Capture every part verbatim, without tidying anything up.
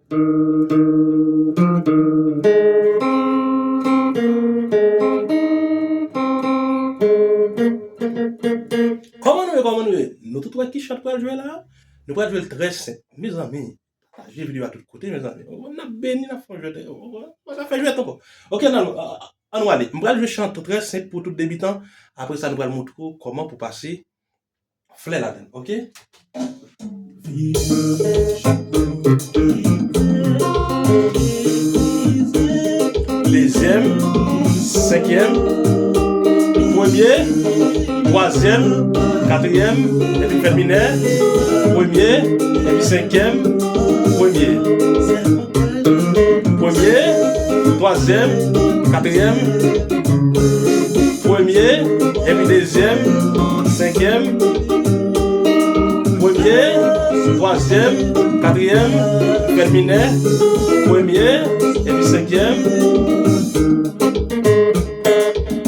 Kòman nou ye, kòman nou ye? Nou tout wè ki chan pral jwe la? Nou pral jwe l trè senp. Mezanmi, pataje videyo a tout kote, mezanmi. N ap beni, n ap fè yon jwèt. Mwen ka fè jwèt ankò. Ok, ann, ann ale. M pral jwe chan tou trè senp pou tout debitan. Apre sa, nou pral montre w kòman pou pase flè ladann, ok? Dezyèm, senkyèm, premye, twazyèm, katriyèm, epi fè minè, premye, epi senkyèm, premye. Premye, twazyèm, katriyèm, premye, epi dezyèm, senkyèm, premye, twazyèm, katriyèm, fè l minè, premye, epi senkyèm.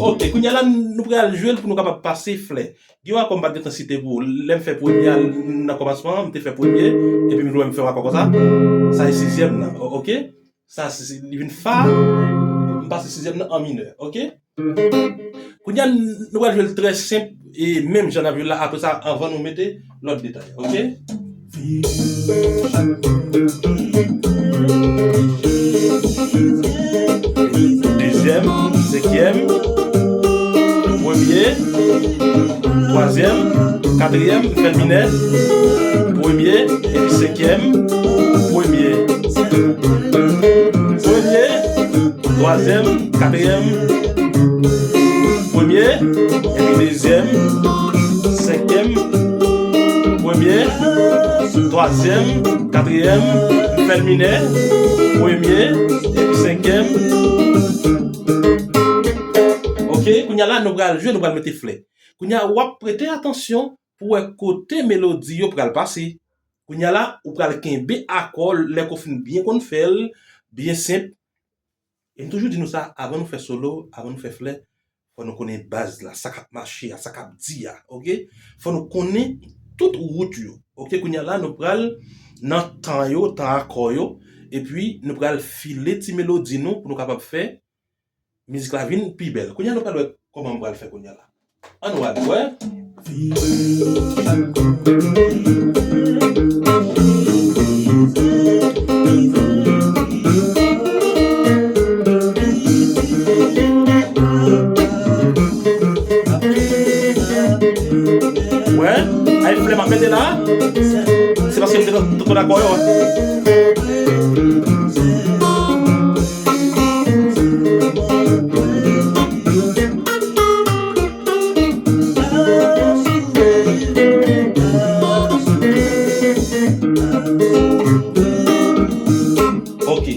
Ok, kounye a la, nou pral jwe l pou nou kapab pase flè. Gen yon akò m pa t gentan site pou ou. Lè m fè premye a nan kòmansman an, m te fè premye, epi m wè m fè yon akò konsa. Sa e sizyèm nan, o-, ok? Sa, se, se, li vin fa, m pase sizyèm nan an minè, ok? Kounye a, nou pral jwe l trè senp, e menm jan n ap jwe l la, apre sa, anvan nou mete lòt detay, ok? Dezyèm, senkyèm, premye, twazyèm, katriyèm, fè l minè, premye, epi senkyèm, premye. Premye, twazyèm, katriyèm, premye, epi dezyèm, senkyèm, premye, twazyèm, katriyèm, fè l minè, premye, epi senkyèm. Ok, kounye a la, nou pral jwe, nou pral mete flè. Kounye a, w ap prete atansyon pou wè kote melodi yo pral pase. Kounye a la, ou pral kenbe akò lè ke w fin byen konn fè l, byen senp. E m toujou di nou sa, avan nou fè solo, avan nou fè flè, fò nou konnen baz la, sa k ap mache a, sa k ap di a, ok? Fò nou konnen tout wout yo, ok? Kounye a la, nou pral nan tan yo, tan akò yo, epi nou pral file ti melodi nou pou nou kapab fè mizik la vin pi bèl. Kounye a nou pral wè kòman m pral fè kounye a la. Ann wè, wè. Wè, ay flè m ap mete la, se paske m te, te konn akò yo. Ok.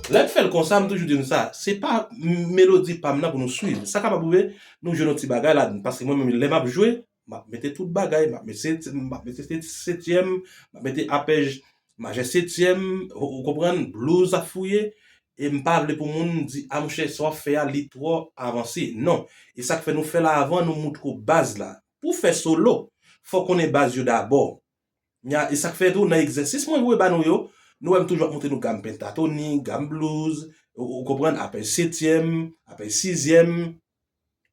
Lè n fè l konsa, m toujou di nou sa, se pa m-, melodi pa m nan pou nou swiv. Sa kapab rive, nou jwenn yon ti bagay ladan, paske mwen menm, lè m ap jwe, m ap mete tout bagay, m ap mete, m ap mete setyèm, m ap mete apèj majè setyèm, ou, ou konprann, blues ap fouye, e m pa vle pou moun di, a monchè, sa w ap fè a, li twò avanse. Non. E sa k fè nou fè l avan, nou montre w baz la. Pou fè solo, fò w konnen baz yo dabò. Nya, e sa k fè tou, nan egzèsis mwen voye ba nou yo, nou wè m toujou ap montre nou gam pentatonik, gam blues, ou, ou konprann, apèj setyèm, apèj sizyèm,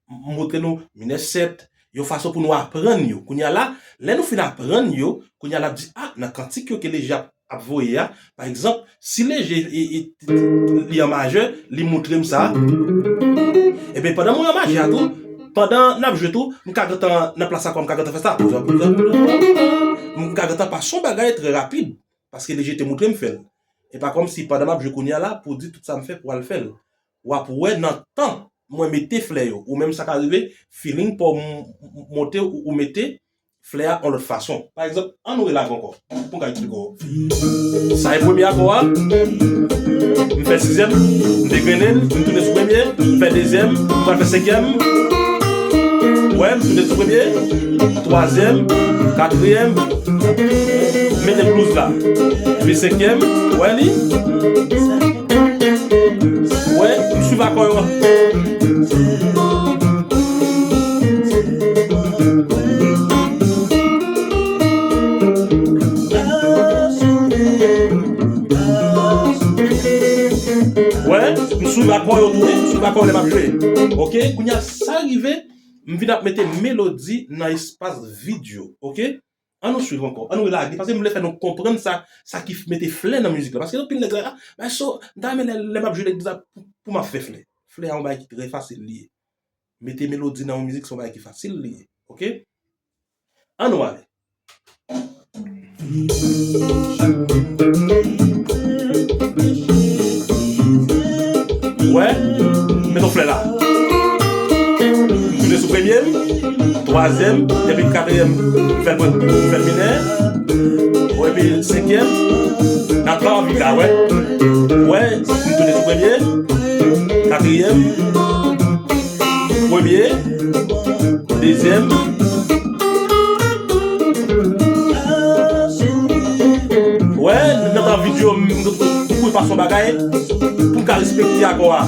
m montre nou minè sèt, yon fason pou nou aprann yo. Kounye a la, lè nou fin aprann yo, kounye a la, n ap di, a, nan kantik yo ke Leje ap, ap voye a, pa egzanp, si Leje, e, e, li an majè, li montre m sa, ebyen, pandan mwen an majè a tou, pandan n ap jwe tou, m ka gentan nan plas akò, m ka gentan fè sa. M ka gentan pase yon bagay trè rapid, paske Leje te montre m fè l. E pa kòmsi pandan m ap jwe kounye a la, pou di tout sa m fè pou al fè l. W ap wè nan tan mwen mete flè yo, ou menm sa ka rive, feeling pa w m-, m-, monte ou, ou mete flè a yon lòt fason. Pa egzanp, ann nou rele ankò, pou m ka eksplike w. Sa e premye akò a, m fè sizyèm, m degrennen l, m tounen sou premye, m fè dezyèm, m pral fè senkyèm. Wè, m tounen sou premye, twazyèm, katriyèm, m mete blues la. Epi senkyèm, wè li. Wè, m swiv akò yo. Wè, m swiv akò yo tou wi, m swiv akò yo lè m ap jwe. Oke, kounye a sa rive, m vin ap mete melodi nan espas vid yo. Oke? An nou swiv ankò, an nou relage, paske m vle fè nou konprann sa, sa ki f- mete flè nan mizik la. Paske anpil nèg la, ah, men so, m ta renmen lè, lè m ap jwe legliz la pou, pou m ap fè flè. Flè a yon bagay ki trè fasil li ye. Mete melodi nan yon mizik se yon bagay ki fasil li ye. Oke? An nou ale. Wè, met yon flè la. M tounen sou premye m, twazyèm, epi katriyèm, m fè l, m fè l minè. Wè, epi senkyèm, n ap pa anvi la, wè. Wè, m tounen sou premye, katriyèm, premye, dezyèm. Wè, nan tan videyo, m, m, m kouri pase yon bagay pou m ka respekte akò a.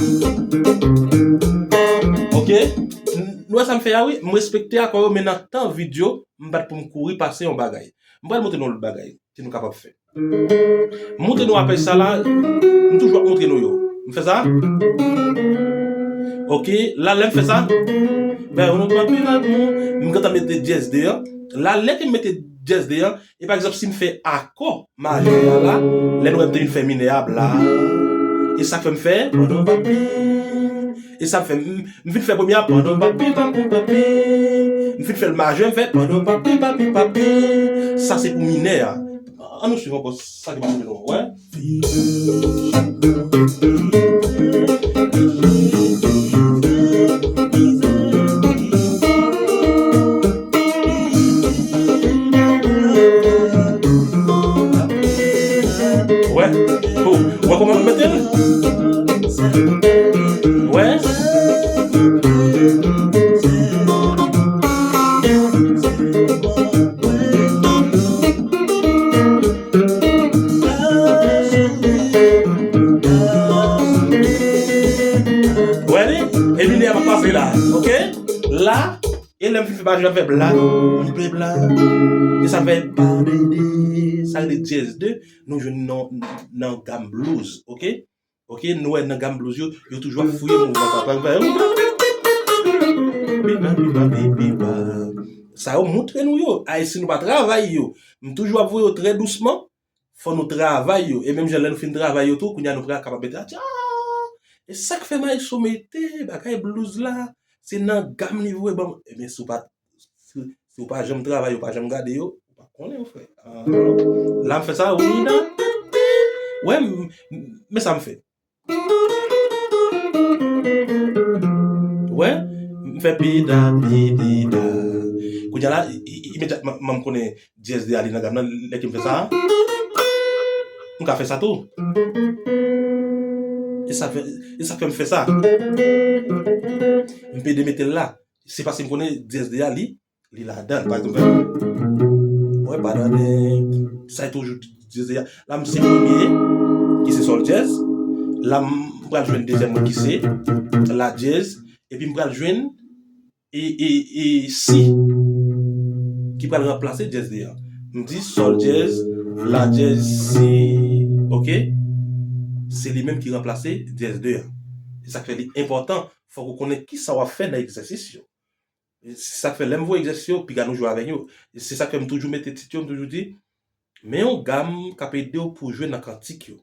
Oke? Nou wè sa m fè a, wi? M respekte akò yo, men nan tan videyo, m bat pou m kouri pase yon bagay. M pral montre nou yon lòt bagay ke nou kapab fè. Montre nou apèl sa la, m toujou ap montre nou yo. M fè sa. Oke, la lè m fè sa, m gentan mete dyèz de an. La lè ke m mete dyèz de an, e pa egzanp si m fè akò majè a la, lè nou wè m te vin fè minè a, bla. E sa fè m fè, e sa fè m, m fin fè premye a, pandan papi, papi, papi. M fin fè l majè, m fè pandan papi, papi, papi. Sa se pou minè a. An nou swiv ankò sa ki pase nou, wè. Wè. Oh, wè kòman nou mete l? Wè. Wè li? E minè a pa pase la. Oke? La, e lè m fin fè pa, jan fè bla, m fè bla. E sa fè pa de, de, sa rele dyèz de, nou jwenn nan, nan gam blues, oke? Oke, nou wè nan gam blues yo, yo toujou ap fouye mouvman sa. Sa yo montre nou yo. Ay, si nou pa travay yo, m toujou ap voye yo trè dousman. Fò nou travay yo. E menm jan lè nou fin travay yo tou, kounye a nou pral kapab mete a, ah! E sa k fè Maestro mete bagay blues la, se nan gam li voye ban m. Ebyen, si w pa, si, si w pa janm travay yo, pa janm gade yo, ou pa konnen, frè. Ah, la m fè sa, wi, nan. Wè, m, m, men sa m fè. Wè, m fè pida, pidida. Kounye a la, i- i- imedyatman m konnen dyèz de a li nan gam nan, lè ke m fè sa, m ka fè sa tou. E sa fè, e sa fè m fè sa. M pede mete l la. Se paske m konnen dyèz de a li, li ladan l. Pa egzanp, wè, pa nan sa e toujou dyèz de a. La m se premye, ki se sòl dyèz. La m pral jwenn dezyèm mwen ki se la dyèz. Epi m pral jwenn e, e, e si ki pral ranplase dyèz de a. M di sòl dyèz, la dyèz, si. Oke? Se li menm ki ranplase dyèz de a. Se sa k fè li enpòtan. Fòk ou konnen ki sa w ap fè nan egzèsis yo. Se sa k fè lè m voye egzèsis yo, piga nou jwe avèk yo. Se sa k fè m toujou mete tit yo, m toujou di, men yon gam k ap ede w pou w jwe nan kantik yo.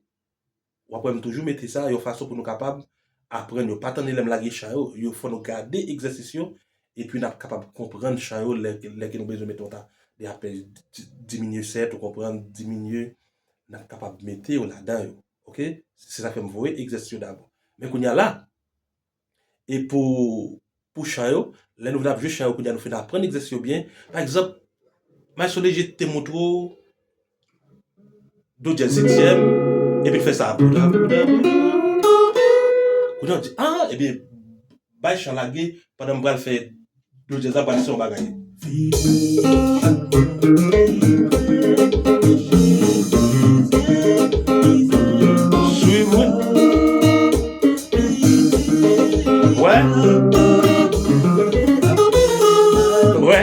W ap wè m toujou mete sa, yon fason pou nou kapab aprann yo. Pa tann lè m lage chan yo, yo fò nou gade egzèsis yo, epi n ap kapab konprann chan yo lè, lè ke nou bezwen mete yon ta. Lè apre di- diminye sèt, ou konprann, diminye, n ap kapab mete yo ladan yo. Oke? Se sa k fè m voye egzèsis yo dabò. Men kounye a la, e pou, pou chan yo, lè nou vin ap jwe chan yo, kounye a nou fin aprann egzèsis yo byen. Pa egzanp, Maestro Léger te montre w do dyèz setyèm, epi l fè sa. Bouda, bouda, bouda. Kounye a w di, ah, ebyen, bay chan lage pandan m pral fè do dyèz la, pral se yon bagay. Swiv mwen. Wè. Wè.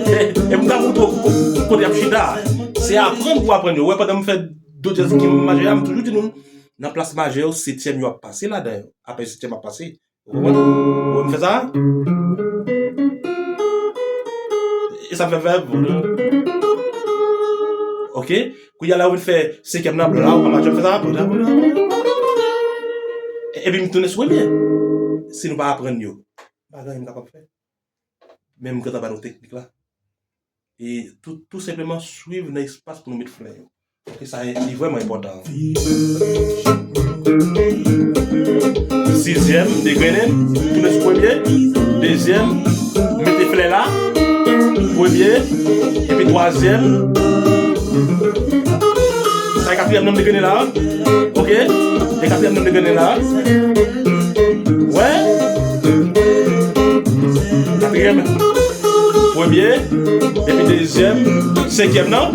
E, e m ka montre w kote y ap chita. Se aprann pou aprann yo. Wè, pandan m fè do dyèz ki majè a, m toujou di nou, nan plas majè yo, setyèm yo ap pase ladan yo. Apre setyèm ap pase. Ou konprann? Ou wè m fè sa? E sa m fè fè. Ok? Kounye a la, ou vin fè senkyèm nan, bla, ou pa match, m fè sa. Epi m tounen sou premye. Si nou pa aprann yo, pa gen anyen m kapab fè. Men m gentan ba nou teknik la. E tou, tou senpleman swiv nan espas pou nou met flè yo. Ok, sa e, li vrèman enpòtan. Sizyèm, degrennen, tounen sou premye, dezyèm, mete flè la, premye, epi twazyèm. Sa e katriyèm nan m degrennen la. Ok? E katriyèm nan m degrennen la. Wè? Katriyèm. Premye. Epi dezyèm. Senkyèm nan.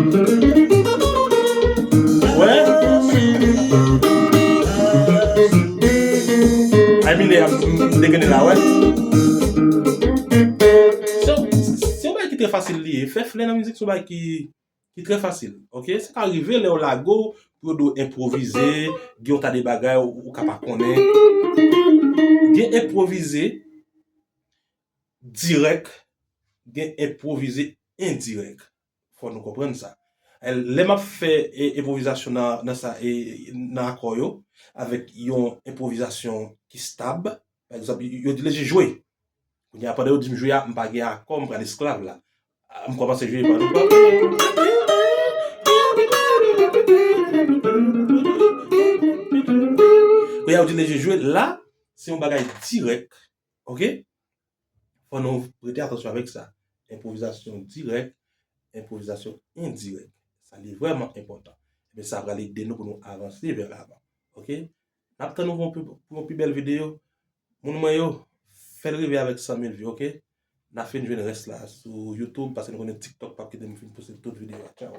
Wè? Ay minè a m degrennen la, wè? Se, se yon bagay ki trè fasil li ye. Fè flè nan mizik se yon bagay ki ki trè fasil, ok? Sa ka rive lè yo lage w pou yo di w enpwovize, gen yon ta de bagay ou, ou ka pa konnen. Gen enpwovize dirèk, gen enpwovize endirèk. Fò nou konprann sa. E, lè m ap fè, e, enpwovizasyon nan, nan sa, e, nan akò yo, avèk yon enpwovizasyon ki stab, pa egzanp, yo, yo di Leje jwe. Kounye a, pandan yo di m jwe a, m pa gen akò, m pral esklav la. A, m kòmanse jwe, pa nou pa. Kounye a, yo di Leje jwe, la, se yon bagay dirèk, ok? Fò nou prete atansyon avèk sa. Enpwovizasyon dirèk, enpwovizasyon endirèk. Sa li vrèman enpòtan. Ebyen, sa pral ede nou pou nou avanse vè lavan. Ok? N ap tann nou pou yon pi, pou yon pi bèl videyo. Moun mwen yo, fè l rive avèk san mil vi, ok? N a fin jwenn rès la sou YouTube, paske nou konnen TikTok p ap kite m fin poste tout videyo a. Tchaw.